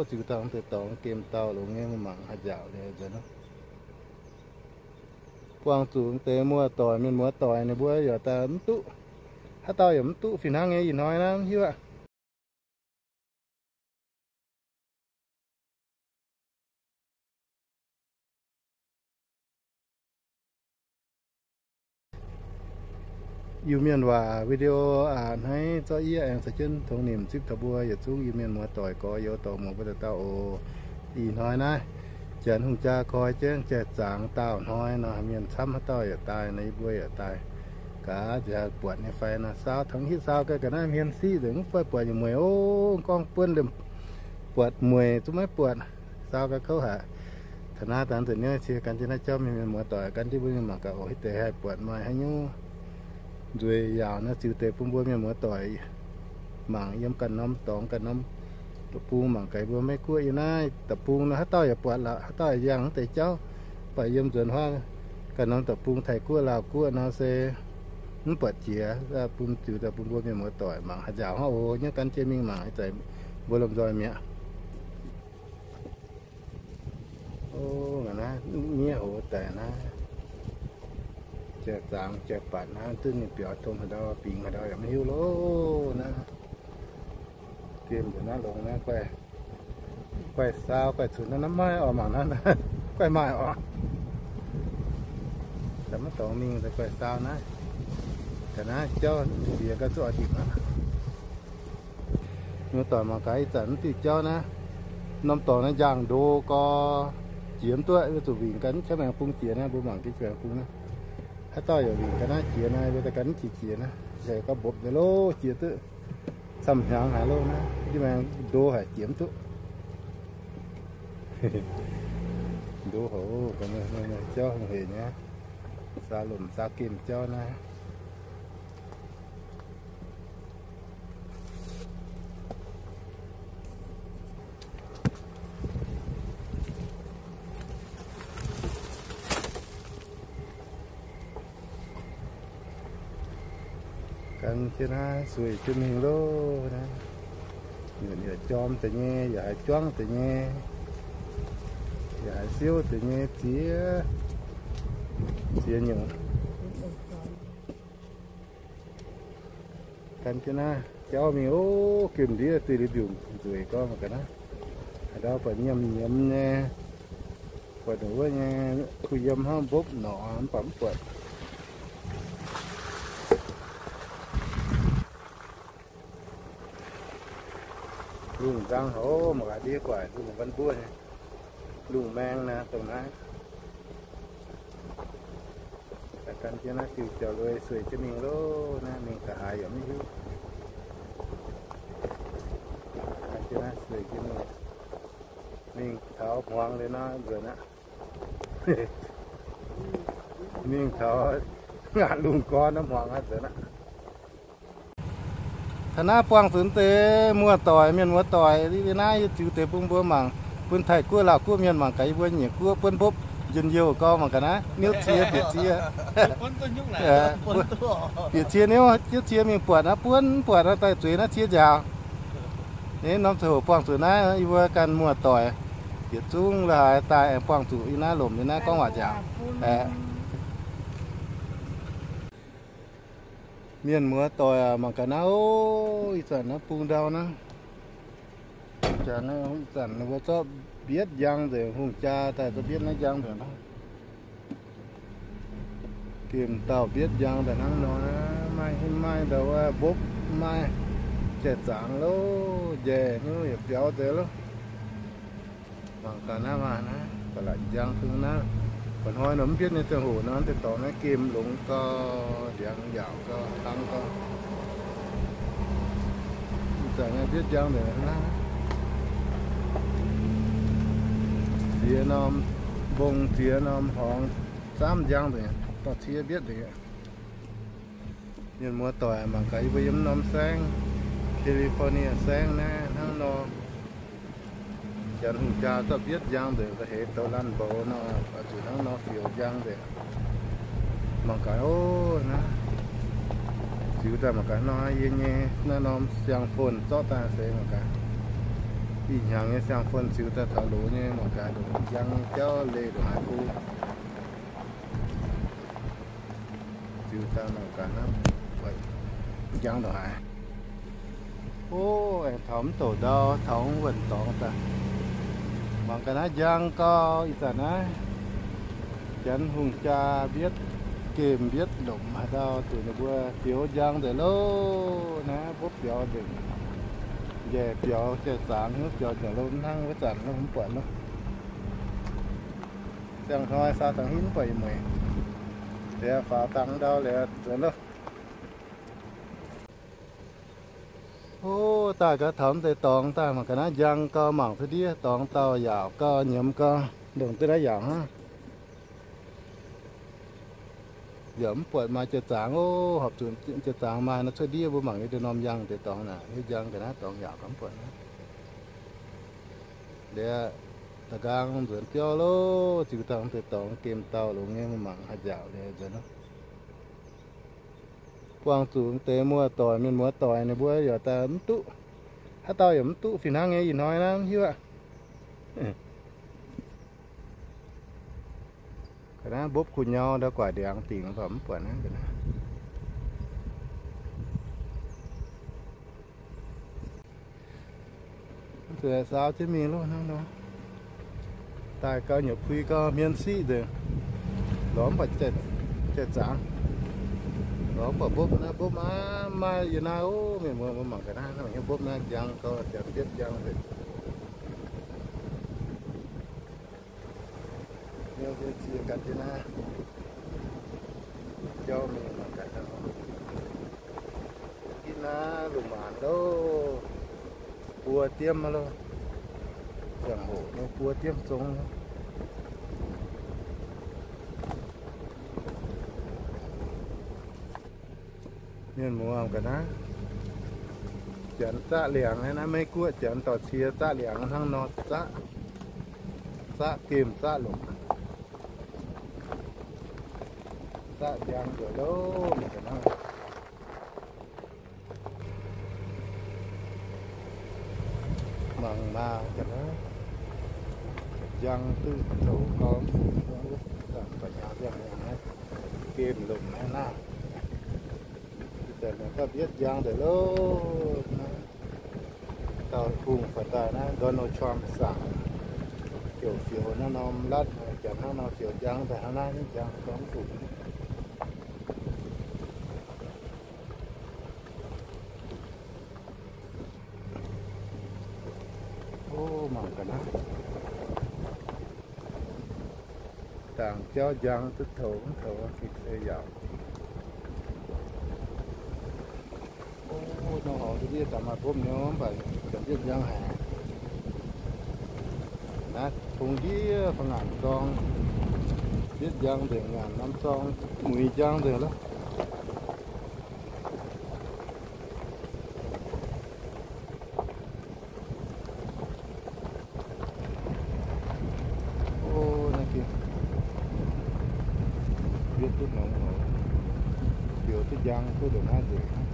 Ziux dauh deix dorngx gemh dauh longx nyei, mangc haaix nziaauc liuz nzuonx. Buangh zuqc deix muoz-doic, mienh muoz-doic ninh mbuo yaac daaih mv duqv, haaix dauh yaac mv duqv fih hnangv nyei ih hnoi naaiv mv hiuv aqv. Iu-Mienh waac video aac hnangv zorqv yie aengx caux jienv tongx nimc zipv taux mbuo yietc zungv Iu-Mienh muoz-doic gorx-youz dorh muoz mbuo dauh dauh oc. Ih hnoi naaiv, janx hungh jaa koi jienv jai-zaangc daauh hnoi nor, mienh camv haaix dauh yaac daaih nor, yie mbuo yaac daaih gaax nziex buatc nyei fai nor. Saau tengx hitv saau gau ga'naaiv hmien siqv nzengc, mv buatc buatc nyei mueic ov, gorngv buonv liemh buatc mueic zungv maiv buatc. Saau gau kouv haic. Taux naaiv dangh nzunc niouv cie gan jienv naaiv jauv mienh, mienh muoz-doic gan jienv mbuo mienh mangc gaax oc, hitv deix haih buatc maaih haaix nyungc nzueic yaauc naaiv ziux deix bun mbuo mienh muoz-doic mangc yiem ganh norm dorngx ganh norm deic-bung mangc gaax mbuo Meiv Guoqv yiem naaiv deic-bung nor haaix dauh yaac buatc lorqc, haaix dauh yaac yangh wuov deix jauv. Mv baac yiem nzuonx huav ganh norm deic-bung Taiv Guoqv, Laauh Guoqv nor se mv buatc jiex, bun ziux daaih bun mbuo mienh muoz-doic mangc haaix nziaauc hnangv oc. Nyei gan jienv mingh mangc ih zanc mbuo lomh nzoih mi'aqv. O, naaiv miev hoz daic naaiv, jai-zaangc jai-baatc naaiv, zunv ninh biaux tong haaix ndau, bingx haaix ndau yaac mv hiuv loh naaiv. Gemh nzengc naaiv longx naaiv, guaih saau guaih cunx naaiv, maiv maaih oc, mangc naaiv, guaih maaih oc. Daaih maiv dorngx mingh daaih guaih saau naaiv. Ga'naaiv jauv ziex gau zuqc oix dingc aqv. Muoz-doic mangc gaax ih zanc mv diuh jauv naaiv, norm dorngx naaiv njang ndo gau, jiex mv duqv, zuqc wingc gan qaqv maengx bung jiex naaiv, mbuo mangc gaax maengx bung naaiv. Haaix dauh yaac wingc gan naaiv jiex naaiv, mbuo daaih gan mv jiex jiex naaiv, se gauh mbopv nzengc loh, jiex duqv camv hnyangx haic loh naaiv, yie maengx ndo haic jiex mv duqv. Ndo hoc, jauv hungh heic nyei, saa lomc saa gemh jauv naaiv. Gan jienv naaiv sueih jienv mingh loh naaiv. Yaac jorm deix nyei, yaac haiz juangv deix nyei, yaac haiz siouv deix nyei ziex, ziex nyungc. Gan jienv naaiv jauv mingh, o, gemh ndiev dih liuz mbiungc nzueic gorngv mangc gaax naaiv. Haaix ndau buatc nyiemc nyiemz nyei, buatc wuov nyei kuh yiem hnangv mbopv norqc mv baac mv buatc. Lungh nzang hoc mangc gaax ndiev guaic lungh mbanv mbuov nyei. Lungh maeng naaiv dongh naaiv. Gan jienv naaiv diuh jauv-lui sueih jienv mingh loh, naaiv mingh ga'haaix yaac mv hiuv. Gan jienv naaiv sueih jienv mingh, mingh taux hmuangx liuz nor nzuonx aqv. Mingh taux ngaatc lungh gorn nor hmuangx aqv nzuonx aqv. Taux naaiv buangh zuqc deix muoz-doic, mienh muoz-doic, naaiv yie ziux deix bun mbuo mangc, bun Taiv-Guoqv, Laauh-Guoqv mienh mangc gaax yie mbuo nyei guoqv buonv mbopv njien-youh gau mangc gaax naaiv, niouv cie bieqc cie. Bieqc cie niouv, niouv cie mingh buatc naaiv buonv mv buatc naaiv daaih zueiz naaiv cie nziaauc. Naaiv norm ziangh hoc buangh zuqc naaiv, yie mbuo ganh muoz-doic yietc zungv la'haaix daaih aengx buangh zuqc yie naaiv lomc yie naaiv gorngv waac nziaauc. Mienh muoz-doic mangc gaax naaiv, o, ih zanc naaiv bung ndau naaiv. Janx ih zanc ninh mbuo zorqv mbietv njang nzengc, hungh jaa daaih zorqv mbietv naaiv njang nzengc. Gemh dauh mbietv njang daaih hnangv nor, maaih hinh maaih ndau wuov mbopv maaih, jai-zaangc loh, njaih hnyouv yaac biaux deix loh. Mangc gaax naaiv maah, naaiv ba'laqc njang kungx naaiv. Mba'hnoi nor mv mbietv nyei ziangh hoc nor, deix dorngx naaiv gemh longx gau, ndiangx yaauc gau, hlang gau. Ih zanc naaiv mbietv njang nzengc naaiv. Ziex norm mbong, ziex norm horngz, zaamv njang nzengc, dorh cie mbietv nzengc. Mienh muoz-doic mangc gaax yie mbuo yiem norm saengv, California saengv naaiv hnangv nor. Janx hungh jaa zorqv mbietv njang nzengc, da'heix douz laanh mboux nor, oix zuqc hnangv nor fioux njang nzengc. Mangc gaax, o, naaiv ziux daaih mangc gaax nor, yie nyei naaiv norm siang-fon zorqv daaih se mangc gaax. Ih hnyangx nyei siang-fon ziux daaih taux loz nyei mangc gaax, ndongc njang nyei jauv leih ndongc haaix go. Ziux daaih mangc gaax naaiv, njang ndongc haaix. O, aengx taux mv douc ndau, taux wuonh dorngx daaih. Mangc gaax naaiv njang gau, ih zanc naaiv janx hungh jaa mbietv gemh mbietv lomc haaix ndau zuqc ninh mbuo fioux njang nzengc loh. Naaiv mbopv biaux nzengc, njaih biaux jai zaangc, hnyouv biaux nzengc loh, mv hnangv wuov zanc loh, mv buatc loh. Ziangh hnoi saa dangx hinv buatc ih mueic. Liuz faaux dangx ndau liuz nzuonx loh. O, daaih gaax taux mv deix dorngx daaih mangc gaax naaiv njang gau, mangc cuotv ndiev dorngx dauh yaauc gau, nyiemz gau, ndongc duqv naaiv yaauc hnangv. Yaac mv buatc maaih jai zaangc o, horpc zuqc jai zaangc maaih nor cuotv ndiev mbuo mangc nyei deix norm njang deix dorngx naaic, hiuv njang ga'naaiv dorngx yaauc gaax mv buatc naaiv. Liuz, da'nqaang nzuonx biauv loh, ziux dangh deix dorngx gemh dauh longx nyei, mbuo mangc haaix nziaauc liuz nzuonx loh. Buangh zuqc deix muoz-doic, mienh muoz-doic ninh mbuo yaac daaih mv duqv. Haaix dauh yaac mv duqv fih hnangv nyei, ih hnoi naaiv mv hiuv aqv. Ga'naaiv mbopv kuh nyau ndau guaaic ndiangx dingc baac mv buatc naaiv ga'naaiv. Mv zuqc saau jienv mingh loh hnangv nor. Daaih gau nyei pui gau hmien siqv nzengc. Lorz mv baac jai zaangc. Lorz mv baac mbopv naaiv mbopv aqv, maaih yie naaiv o, mienh muoz mbuo mangc ga'naaiv hnangv nyei mbopv naaiv njang gau, janx bietv njang nzengc. Niouv nyei cie ganh jienv naaiv, jauv mingh mangc gaax. Ginv naaiv lungh maanz loh, buo diemv loh, ziangh hoc loh, buo diemv zong loh. Mienh muoz ga'naaiv, janx zaqv liangx naaiv, Meiv Guoqv janx dorh cie zaqv liangx hnangv nor zaqv, zaqv gemh zaqv longc, zaqv njang nzengc loh. Mangc maah, njang duqv zoux gau, mv fungx wuov zanc baac hnyangx ziangh hnyangx naaiv gemh longc naaiv naaiv. Ih zanc naaic gauh mbietv njang nzengc loh. Dauh hungh faaux daaih naaiv Donald Trump saangc, heuc fioux hnangv norm latv, janx hnangv nor fioux njang daaih hnangv naaiv, njang gau mv fungx. O, mangc ga'naaiv. Dangc jauv njang duqv toux mv toux gengh se yaauc. O, nor horpc ndiev daaih maaih mbopv nyouz mv baac janx mbietv njang haic. Naaiv tong ndiev fai ngaanc zorng, mbietv njang nzengc, ngaanc norm zorng muiz njang nzengc loh. O, naaiv gengh mbietv duqv nongx oc. Fioux duqv njang duqv ndongc naaiv nzengc.